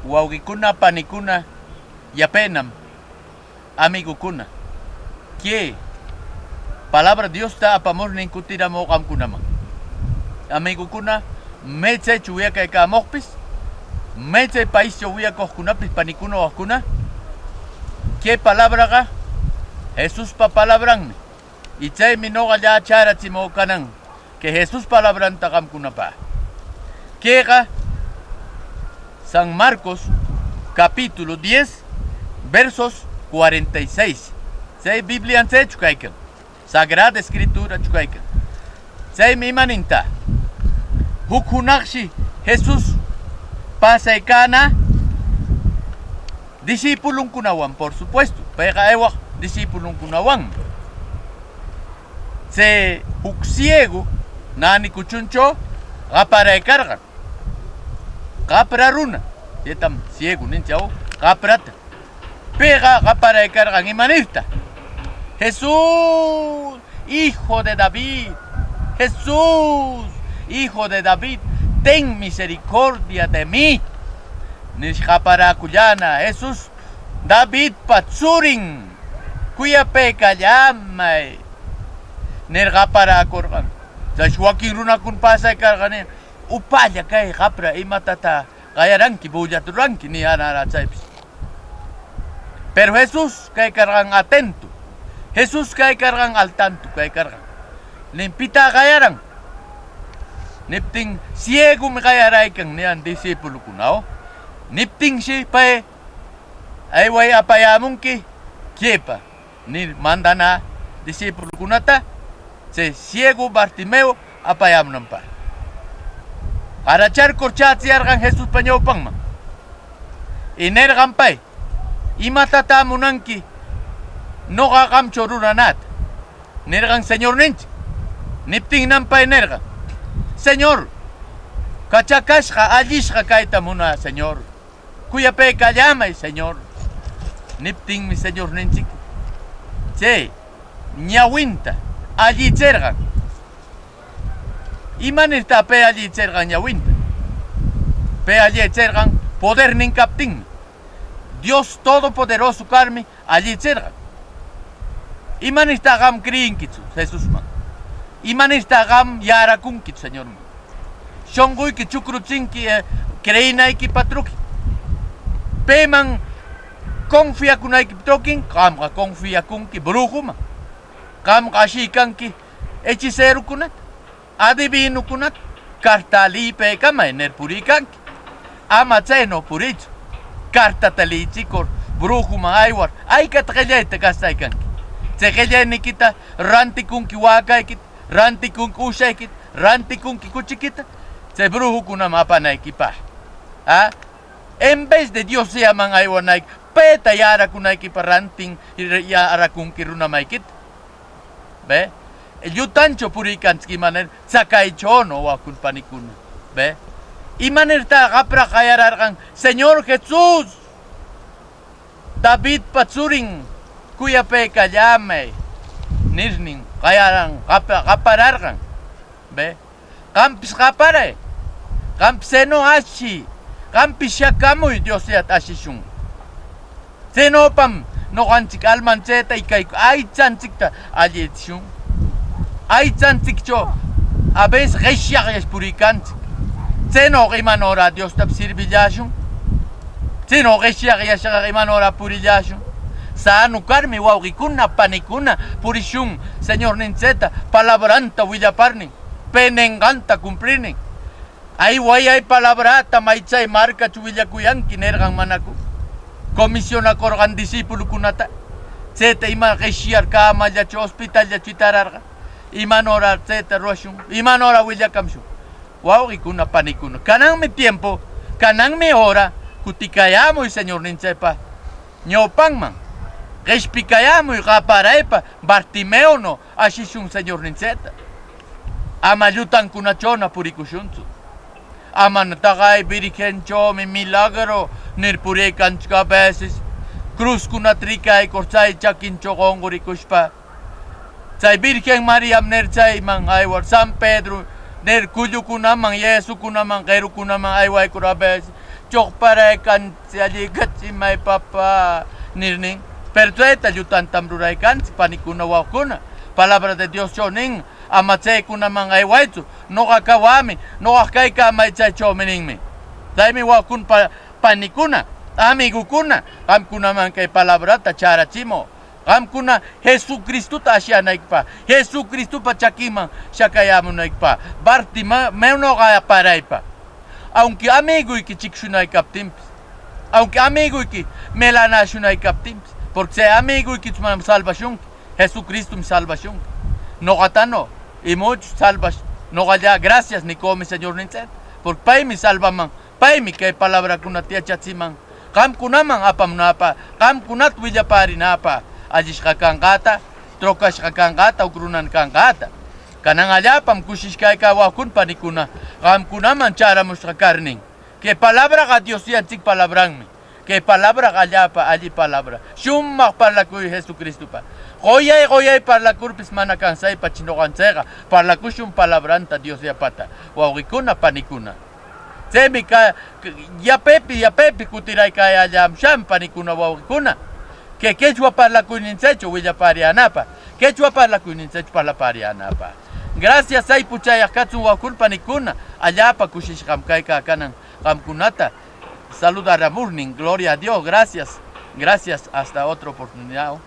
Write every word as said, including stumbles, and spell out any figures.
Wawqikuna, panikuna, yapinam, amigokuna, kay palabra Diosta apamurnin kutiramü qamkunaman. Amigokuna, maychaychö wiyakaykämuqpis, maychay paischo wiyakuqkunapis, panikuna, wawqikuna, kay palabraqa Jesuspa palabranmi. Y chaymi nuqalla chayrachimü kanan kay Jesús palabranta qamkunapaq. Kayqa San Marcos capítulo diez, versos cuarenta y seis. Chay Biblianchikchö kaykan. Sagrada Escrituracho kaykan. Chaymi ima ninta: Huk hunaqshi Jesús pasaykäna discipulonkunawan, por supuesto, payqa aywaq discipulonkunawanmi. Chay huk ciego, nani kuchunchö qaparaykarqan. Qapra runa, chaytam ciego ninchik, qaprata. Payqa qaparaykarqan, ima nirta: Jesús, Hijo de David, Jesús, Hijo de David, ten misericordia de mí, nispa qaparäkullana. Jesús, Davidpa tsurin, kuyapaykallamay, nir qaparäkurqan. Chayshi wakin runakuna pasaykarqan, nir: Upalla kay qapra, imatataq qayaranki, bullaturanki, niyarqan chaypis. Pero Jesús kaykarqan atento. Jesús kaykarqan al tanto kaykarqan. Nin: ¿Pitaq qayaran? Niptin: Ciegomi qayaraykan, niyan discipulokuna. Niptinshi pay: Ayway, apayämunki kaypa, nir mandana discipulokunata chay ciego Bartimeo apayämunanpaq. Qaracharkur ch'ayarqan Jesuspa ñawpanman. Y nirqan pay: ¿Imatataq munanki nuqa qamchö ruranata? Nirqan Señorninchik. Niptinnam pay nirqan: Señor, kachakashqa, allisqa kayta munä, Señor. Kuyapaykallamay, Señor. Niptinmi Señorninchik chay ñawinta allichirqan. ¿Imanirtaq pay allichirqan ñawinta? Pay allichirqan podernin kaptinmi. Dios Todopoderoso karmi allichirqan. ¿Imanirtaq qam creyinkichu Jesusman? ¿Imanirtaq qam yärakunkichu Señorman? Shunquyki chukruchinki, eh, creyenaykipa trukin. Payman confiakunaykipa trukin, qamqa confiakunki brujoman. Qamqa ashiykanki hechicerokunata, adivinokunata, carta liypaykamay nir puriykanki. Ama chaynaw puriychu. Cartata liyichikur brujoman aywar, ¿haykataq qillayta gastaykanki? Chay qillayniykita rantikunki wäkaykita, rantikunki uushaykita, rantikunki kuchikita, chay brujokunaman apanaykipaq. ¿Ah? En vez de Dios Yayaman aywanayki, payta yärakunaykipaq rantin, yärakunki runamaykita. ¿Ve? Llutanchö puriykanchik imanir, tsakaychöna, wawqikuna, panikuna. ¿Ve? ¿Imanirtaq qapra qayararqan: Señor Jesús, Davidpa tsurin, kuyapaykallamay, nirnin, qayaran, qapa-, qapararqan. ¿Ve? Qampis qaparay, qampis seno ashi, qampis shakamuy, Dios Yayata ashishun. Tsenopam nuqanchik almanchikta y kay aychanchikta allichishun. Aychanchikchö a veces qisyaqyash puriykanchik. Tsenöqa imanöra Diostapis sirvillashun. Tsenö qisyaqyashaqa imanöra purillashun. Sano karmi wawqikuna, panikuna purishun Señorninchikta palabranta willaparnin, pay ninqanta cumplirnin. Aywayay, palabrata maychay markachö willakuyanki, nirqan, ¿manaku? Comisionakurqan discipulokunata. Chayta ima qisyar camallachö, hospitalllachö hitararqa. ¿Imanöra chayta ruwashun? ¿Imanöra willakamushun? Wawqikuna, panikuna, kananmi tiempo, kananmi hora kutikäyamuy Señorninchikpa ñawpanman. Qispikayamuy, qaparaypa, Bartimeonö ashishun Señorninchikta. Ama llutankunachöna purikushuntsu. Ama: "Taqay Virgenchömi milagro", nir puriykanchik a veces. Cruzkunata rikaykur chay chakinchö qunqurikuspa. Chay Virgen Mariam nir chayman aywar, San Pedro nir kullukunaman, yesukunaman, qirukunaman aywaykur a veces Chuqparaykanchis, alliykachimay, papá, nirnin. Pero tsayta llutantam ruraykanchis, panikuna, wawqikuna. Palabra de Dios ch'unin, ama tsaykunaman aywaytsu. Nuqa kawami, nuqa kaykamay, chaychawmi ninmi. Chaymi wawqikuna, pa-, panikuna, amigokuna, qamkunaman kay palabrata charachimuq. Qamkuna Jesucristota asiyanaykipaq, Jesucristopa chakinman chakayamunaykipaq, Bartimeonuqa aparaypaq. Aunque amigoyki chikushunayki kaptinpis, aunque amigoyki milanashunayki kaptinpis, porque chay amigoykichus manam salvashunki, Jesucristomi salvashunki. Nuqatanu imuchus salvash, nuqalla gracias nikumi Señorninchikta, porque paymi salvaman. Paymi kay palabrakunata yachachiman, qamkunaman apamunapaq, qamkunata willaparinapaq, allishqa kanqata, trucashqa kanqata, huk runana kanqata. Kanan allapam kushishqa kayka, wawqikuna, panikuna, qamkunaman charamushqa karnin. Kay palabraqa Dios Yayachik palabranmi. Kay palabraqa allapa alli palabra. Shumaq parlakuy Jesucristopa. Quyay, quyay parlakurpis mana cansaypaq nuqanchikqa parlakushun palabranta Dios Yayapata. Wawqikuna, panikuna. Chaymi ka-, k-, yapaypi, yapaypi kutiraykayallamshan, panikuna, wawqikuna. Kay quechua parlakuyninchikchus willaparinapaq, quechua parlakuyninchikchus parlaparinapaq. Gracias, saypu chayaq kachun, wawqikuna, panikuna. Allapa kushishqam kayka kanan qamkunata saludaramunin. Gloria a Dios, gracias, gracias, hasta otra oportunidad.